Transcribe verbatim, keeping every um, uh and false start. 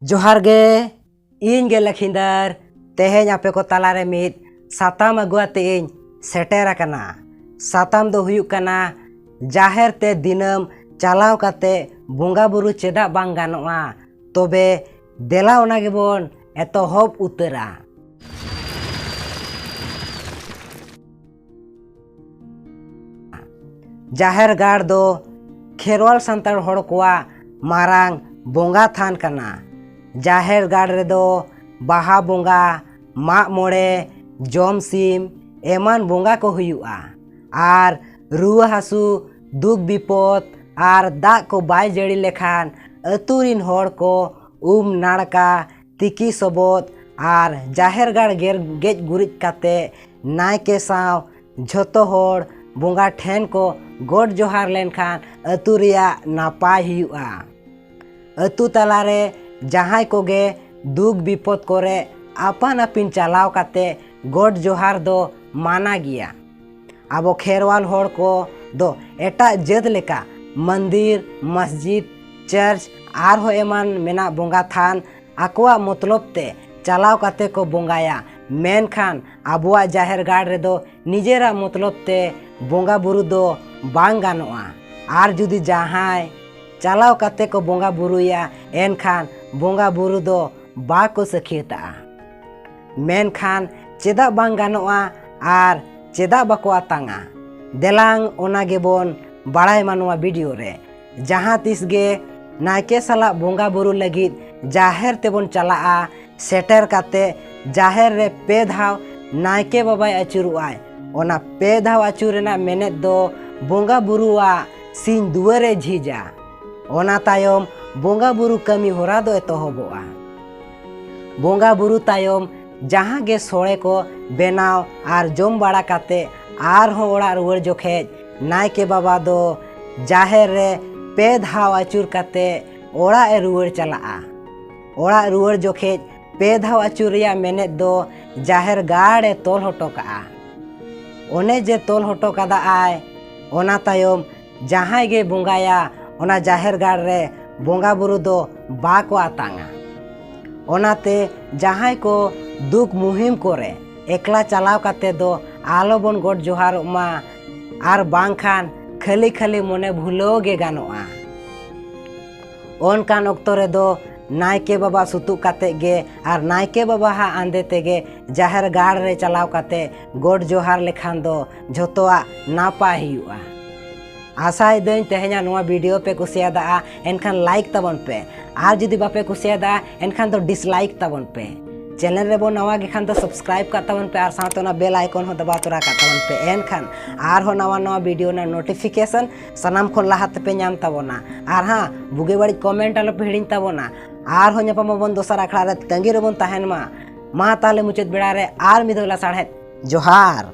ᱡᱚᱦᱟᱨ ᱜᱮ, ᱤᱧ ᱜᱮ ᱞᱟᱠᱷᱤᱱᱫᱟᱨ᱾ ᱛᱮᱦᱮᱧ ᱟᱯᱮ ᱠᱚ ᱛᱟᱞᱟᱨᱮ ᱢᱤᱫ ᱥᱟᱛᱟᱢ ᱟᱹᱜᱩ ᱟᱛᱮ ᱤᱧ ᱥᱮᱴᱮᱨ ᱟᱠᱟᱱᱟ᱾ ᱥᱟᱛᱟᱢ ᱫᱚ ᱦᱩᱭᱩᱜ ᱠᱟᱱᱟ, ᱡᱟᱦᱮᱨ ᱛᱮ ᱫᱤᱱᱟᱹᱢ ᱪᱟᱞᱟᱣ ᱠᱟᱛᱮ ᱵᱚᱸᱜᱟ ᱵᱩᱨᱩ ᱪᱮᱫᱟᱜ ᱵᱟᱝ ᱜᱟᱱᱚᱜᱼᱟ? ᱛᱚᱵᱮ ᱫᱮᱞᱟ ᱚᱱᱟ ᱜᱮᱵᱚᱱ ᱮᱛᱚᱦᱚᱵ ᱩᱛᱟᱹᱨᱟ᱾ ᱡᱟᱦᱮᱨ ᱜᱟᱲ ᱫᱚ ᱠᱷᱮᱨᱣᱟᱞ ᱥᱟᱱᱛᱟᱲ ᱦᱚᱲ ᱠᱚᱣᱟᱜ ᱢᱟᱨᱟᱝ ᱵᱚᱸᱜᱟ ᱛᱷᱟᱱ ᱠᱟᱱᱟ᱾ ᱡᱟᱦᱮᱨ ᱜᱟᱲ ᱨᱮᱫᱚ ᱵᱟᱦᱟ ᱵᱚᱸᱜᱟ, ᱢᱟᱜ ᱢᱚᱬᱮ, ᱡᱚᱢ ᱥᱤᱢ ᱮᱢᱟᱱ ᱵᱚᱸᱜᱟ ᱠᱚ ᱦᱩᱭᱩᱜᱼᱟ᱾ ᱟᱨ ᱨᱩᱣᱟᱹ ᱦᱟᱹᱥᱩ, ᱫᱩᱠ ᱵᱤᱯᱚᱫ ᱟᱨ ᱫᱟᱜ ᱠᱚ ᱵᱟᱭ ᱡᱟᱹᱲᱤ ᱞᱮᱠᱷᱟᱱ ᱟᱹᱛᱩ ᱨᱤᱱ ᱦᱚᱲ ᱠᱚ ᱩᱢ ᱱᱟᱲᱠᱟ, ᱛᱤᱠᱤ ᱥᱚᱵᱚᱫ ᱟᱨ ᱡᱟᱦᱮᱨ ᱜᱟᱲ ᱜᱮᱨ ᱜᱮᱡ ᱜᱩᱨᱤᱡ ᱠᱟᱛᱮ ᱱᱟᱭᱠᱮ ᱥᱟᱶ ᱡᱷᱚᱛᱚ ᱦᱚᱲ ᱵᱚᱸᱜᱟ ᱴᱷᱮᱱ ᱠᱚ ᱜᱚᱰ ᱡᱚᱦᱟᱨ ᱞᱮᱱᱠᱷᱟᱱ ᱟᱹᱛᱩ ᱨᱮᱭᱟᱜ ᱱᱟᱯᱟᱭ ᱦᱩᱭᱩᱜᱼᱟ᱾ ᱟᱹᱛᱩ ᱛᱟᱞᱟᱨᱮ ᱡᱟᱦᱟᱸᱭ ᱠᱚᱜᱮ ᱫᱩᱠ ᱵᱤᱯᱚᱫ ᱠᱚᱨᱮ ᱟᱯᱟᱱ ᱟᱹᱯᱤᱱ ᱪᱟᱞᱟᱣ ᱠᱟᱛᱮ ᱜᱚᱰ ᱡᱚᱦᱟᱨ ᱫᱚ ᱢᱟᱱᱟ ᱜᱮᱭᱟ᱾ ᱟᱵᱚ ᱠᱷᱮᱨᱣᱟᱞ ᱦᱚᱲ ᱠᱚ ᱫᱚ ᱮᱴᱟᱜ ᱡᱟᱹᱛ ᱞᱮᱠᱟ ᱢᱚᱱᱫᱤᱨ, ᱢᱚᱥᱡᱤᱫ, ᱪᱟᱨᱪ ᱟᱨᱦᱚᱸ ᱮᱢᱟᱱ ᱢᱮᱱᱟᱜ ᱵᱚᱸᱜᱟ ᱛᱷᱟᱱ ᱟᱠᱚᱣᱟᱜ ᱢᱚᱛᱞᱚᱵ ᱛᱮ ᱪᱟᱞᱟᱣ ᱠᱟᱛᱮ ᱠᱚ ᱵᱚᱸᱜᱟᱭᱟ, ᱢᱮᱱᱠᱷᱟᱱ ᱟᱵᱚᱣᱟᱜ ᱡᱟᱦᱮᱨ ᱜᱟᱲ ᱨᱮᱫᱚ ᱱᱤᱡᱮᱨᱟᱜ ᱢᱚᱛᱞᱚᱵ ᱛᱮ ᱵᱚᱸᱜᱟ ᱵᱩᱨᱩ ᱫᱚ ᱵᱟᱝ ᱜᱟᱱᱚᱜᱼᱟ᱾ ᱟᱨ ᱡᱩᱫᱤ ᱡᱟᱦᱟᱸᱭ ᱪᱟᱞᱟᱣ ᱠᱟᱛᱮ ᱠᱚ ᱵᱚᱸᱜᱟ ᱵᱩᱨᱩᱭᱟ, ᱮᱱᱠᱷᱟᱱ ᱵᱚᱸᱜᱟ ᱵᱩᱨᱩ ᱫᱚ ᱵᱟᱠᱚ ᱥᱟᱹᱠᱷᱭᱟᱹᱛᱟᱜᱼᱟ᱾ ᱢᱮᱱᱠᱷᱟᱱ ᱪᱮᱫᱟᱜ ᱵᱟᱝ ᱜᱟᱱᱚᱜᱼᱟ ᱟᱨ ᱪᱮᱫᱟᱜ ᱵᱟᱠᱚ ᱟᱛᱟᱝᱟ? ᱫᱮᱞᱟᱝ ᱚᱱᱟ ᱜᱮᱵᱚᱱ ᱵᱟᱲᱟᱭ ᱢᱟ ᱱᱚᱣᱟ ᱵᱷᱤᱰᱤᱭᱳ ᱨᱮ᱾ ᱡᱟᱦᱟᱸ ᱛᱤᱥ ᱜᱮ ᱱᱟᱭᱠᱮ ᱥᱟᱞᱟᱜ ᱵᱚᱸᱜᱟ ᱵᱩᱨᱩ ᱞᱟᱹᱜᱤᱫ ᱡᱟᱦᱮᱨ ᱛᱮᱵᱚᱱ ᱪᱟᱞᱟᱜᱼᱟ, ᱥᱮᱴᱮᱨ ᱠᱟᱛᱮ ᱡᱟᱦᱮᱨ ᱨᱮ ᱯᱮ ᱫᱷᱟᱣ ᱱᱟᱭᱠᱮ ᱵᱟᱵᱟᱭ ᱟᱹᱪᱩᱨᱚᱜᱼᱟᱭ᱾ ᱚᱱᱟ ᱯᱮ ᱫᱷᱟᱣ ᱟᱹᱪᱩᱨ ᱨᱮᱱᱟᱜ ᱢᱮᱱᱮᱫ ᱫᱚ ᱵᱚᱸᱜᱟ ᱵᱩᱨᱩᱣᱟᱜ ᱥᱤᱧ ᱫᱩᱣᱟᱹᱨᱮ ᱡᱷᱤᱡᱟ᱾ ᱚᱱᱟ ᱛᱟᱭᱚᱢ ᱵᱚᱸᱜᱟ ᱵᱩᱨᱩ ᱠᱟᱹᱢᱤ ᱦᱚᱨᱟ ᱫᱚ ᱮᱛᱚᱦᱚᱵᱚᱜᱼᱟ᱾ ᱵᱚᱸᱜᱟ ᱵᱩᱨᱩ ᱛᱟᱭᱚᱢ ᱡᱟᱦᱟᱸ ᱜᱮ ᱥᱚᱲᱮ ᱠᱚ ᱵᱮᱱᱟᱣ ᱟᱨ ᱡᱚᱢ ᱵᱟᱲᱟ ᱠᱟᱛᱮ ᱟᱨᱦᱚᱸ ᱚᱲᱟᱜ ᱨᱩᱣᱟᱹᱲ ᱡᱚᱠᱷᱮᱡ ᱱᱟᱭᱠᱮ ᱵᱟᱵᱟ ᱫᱚ ᱡᱟᱦᱮᱨ ᱨᱮ ᱯᱮ ᱫᱷᱟᱣ ᱟᱹᱪᱩᱨ ᱠᱟᱛᱮ ᱚᱲᱟᱜ ᱮ ᱨᱩᱣᱟᱹᱲ ᱪᱟᱞᱟᱜᱼᱟ᱾ ᱚᱲᱟᱜ ᱨᱩᱣᱟᱹᱲ ᱡᱚᱠᱷᱮᱡ ᱯᱮ ᱫᱷᱟᱣ ᱟᱹᱪᱩᱨ ᱨᱮᱭᱟᱜ ᱢᱮᱱᱮᱫ ᱫᱚ ᱡᱟᱦᱮᱨ ᱜᱟᱲ ᱮ ᱛᱚᱞ ᱦᱚᱴᱚ ᱠᱟᱜᱼᱟ᱾ ᱚᱱᱮ ᱡᱮ ᱛᱚᱞ ᱦᱚᱴᱚ ᱠᱟᱫᱟᱭ, ᱚᱱᱟ ᱛᱟᱭᱚᱢ ᱡᱟᱦᱟᱸᱭ ᱜᱮ ᱵᱚᱸᱜᱟᱭᱟ, ᱚᱱᱟ ᱡᱟᱦᱮᱨ ᱜᱟᱲ ᱨᱮ ᱵᱚᱸᱜᱟ ᱵᱩᱨᱩ ᱫᱚ ᱵᱟᱠᱚ ᱟᱛᱟᱝᱟ᱾ ᱚᱱᱟᱛᱮ ᱡᱟᱦᱟᱸᱭ ᱠᱚ ᱫᱩᱠ ᱢᱩᱦᱤᱢ ᱠᱚᱨᱮ ᱮᱠᱞᱟ ᱪᱟᱞᱟᱣ ᱠᱟᱛᱮ ᱫᱚ ᱟᱞᱚᱵᱚᱱ ᱜᱚᱰ ᱡᱚᱦᱟᱨᱚᱜ ᱢᱟ, ᱟᱨ ᱵᱟᱝᱠᱷᱟᱱ ᱠᱷᱟᱹᱞᱤ ᱠᱷᱟᱹᱞᱤ ᱢᱚᱱᱮ ᱵᱷᱩᱞᱟᱹᱣ ᱜᱮ ᱜᱟᱱᱚᱜᱼᱟ᱾ ᱚᱱᱠᱟᱱ ᱚᱠᱛᱚ ᱨᱮᱫᱚ ᱱᱟᱭᱠᱮ ᱵᱟᱵᱟ ᱥᱩᱛᱩᱜ ᱠᱟᱛᱮ ᱜᱮ ᱟᱨ ᱱᱟᱭᱠᱮ ᱵᱟᱵᱟ ᱦᱟᱜ ᱟᱸᱫᱮ ᱛᱮᱜᱮ ᱡᱟᱦᱮᱨ ᱜᱟᱲ ᱨᱮ ᱪᱟᱞᱟᱣ ᱠᱟᱛᱮ ᱜᱚᱰ ᱡᱚᱦᱟᱨ ᱞᱮᱠᱷᱟᱱ ᱫᱚ ᱡᱷᱚᱛᱚᱣᱟᱜ ᱱᱟᱯᱟᱭ ᱦᱩᱭᱩᱜᱼᱟ᱾ ᱟᱥᱟᱭᱮᱫᱟᱹᱧ ᱛᱮᱦᱮᱧᱟᱜ ᱱᱚᱣᱟ ᱵᱷᱤᱰᱤᱭᱳ ᱯᱮ ᱠᱩᱥᱤᱭᱟᱫᱟ, ᱮᱱᱠᱷᱟᱱ ᱞᱟᱭᱤᱠ ᱛᱟᱵᱚᱱ ᱯᱮ, ᱟᱨ ᱡᱩᱫᱤ ᱵᱟᱯᱮ ᱠᱩᱥᱤᱭᱟᱫᱟ ᱮᱱᱠᱷᱟᱱ ᱫᱚ ᱰᱤᱥᱞᱟᱭᱤᱠ ᱛᱟᱵᱚᱱ ᱯᱮ᱾ ᱪᱮᱱᱮᱞ ᱨᱮᱵᱚᱱ ᱱᱟᱣᱟ ᱜᱮ ᱠᱷᱟᱱ ᱫᱚ ᱥᱟᱵᱥᱠᱨᱟᱭᱤᱵ ᱠᱟᱜ ᱛᱟᱵᱚᱱ ᱯᱮ ᱟᱨ ᱥᱟᱶᱛᱮ ᱚᱱᱟ ᱵᱮᱞ ᱟᱭᱠᱚᱱ ᱦᱚᱸ ᱫᱟᱵᱟᱣ ᱛᱚᱨᱟ ᱠᱟᱜ ᱛᱟᱵᱚᱱ ᱯᱮ, ᱮᱱᱠᱷᱟᱱ ᱟᱨᱦᱚᱸ ᱱᱟᱣᱟ ᱱᱟᱣᱟ ᱵᱷᱤᱰᱤᱭᱳ ᱨᱮᱱᱟᱜ ᱱᱳᱴᱤᱯᱷᱤᱠᱮᱥᱚᱱ ᱥᱟᱱᱟᱢ ᱠᱷᱚᱱ ᱞᱟᱦᱟ ᱛᱮᱯᱮ ᱧᱟᱢ ᱛᱟᱵᱚᱱᱟ᱾ ᱟᱨ ᱦᱟᱸ, ᱵᱩᱜᱤ ᱵᱟᱹᱲᱤᱡ ᱠᱚᱢᱮᱱᱴ ᱟᱞᱚᱯᱮ ᱦᱤᱲᱤᱧ ᱛᱟᱵᱚᱱᱟ᱾ ᱟᱨᱦᱚᱸ ᱧᱟᱯᱟᱢ ᱟᱵᱚᱱ ᱫᱚᱥᱟᱨ ᱟᱠᱷᱲᱟ ᱨᱮ, ᱛᱟᱺᱜᱤ ᱨᱮᱵᱚᱱ ᱛᱟᱦᱮᱱ ᱢᱟ᱾ ᱢᱟ ᱛᱟᱦᱞᱮ ᱢᱩᱪᱟᱹᱫ ᱵᱮᱲᱟ ᱨᱮ ᱟᱨ ᱢᱤᱫ ᱫᱷᱟᱣ ᱞᱟᱥᱟᱲᱦᱮᱫ ᱡᱚᱦᱟᱨ᱾